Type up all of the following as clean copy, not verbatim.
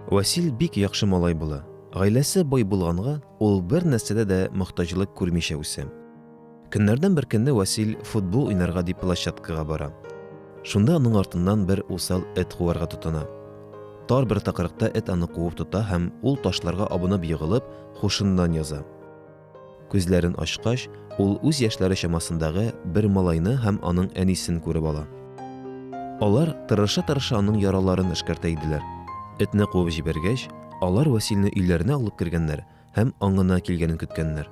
Васил бик яхшы малай була. Гаиләсе бай булганга, ул бер нәрсәдә дә мохтаҗлык күрмичә үсә. Көннәрдән бер көнне Васил футбол уйнарга дип площадкага бара. Шунда аның артыннан бер усал эт куарга тотына. Тар бер тыкрыкта эт аны куып тота һәм ул ташларга абынып егылып, хушыннан яза. Күзләрен ачкач, ул үз яшьләре чамасындагы бер малайны һәм аның әнисен күреп ала. Алар тырыша-тырыша аның яраларын эшкәртә иделәр. Этне куып җибәргәч, алар Вәсилне өйләренә алып кергәннәр һәм аңына килгәнен көткәннәр.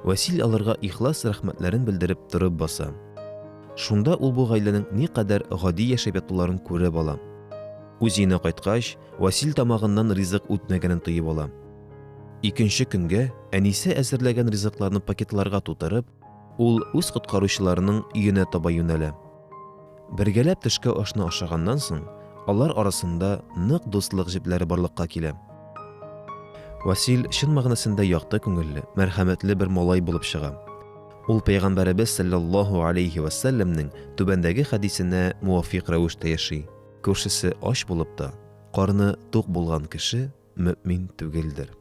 Вәсил аларга ихлас рәхмәтләрен белдереп торып баса. Шунда ул бу гаиләнең никадәр гади яшәп ятуларын күреп ала. Үз өенә кайткач, Вәсил тамагыннан ризык үтмәгәнен тоеп ала. Икенче көнгә әнисе әзерләгән ризыкларны пакетларга тутырып, ул үз коткаручыларының өенә таба юнәлә. Бергәләп төшке ашны ашаганнан соң, алар арасында нык дуслык җепләре барлыкка килә. Васил чын мәгънәсендә якты күңелле, мәрхәмәтле бер малай булып чыга. Ул пәйгамбәребез саллаллаһу алейһи вә сәлләмнең түбәндәге хәдисенә муафикъ рәвештә яши, Күршесе ач булып та, карны тук булган кеше мөэмин түгелдер.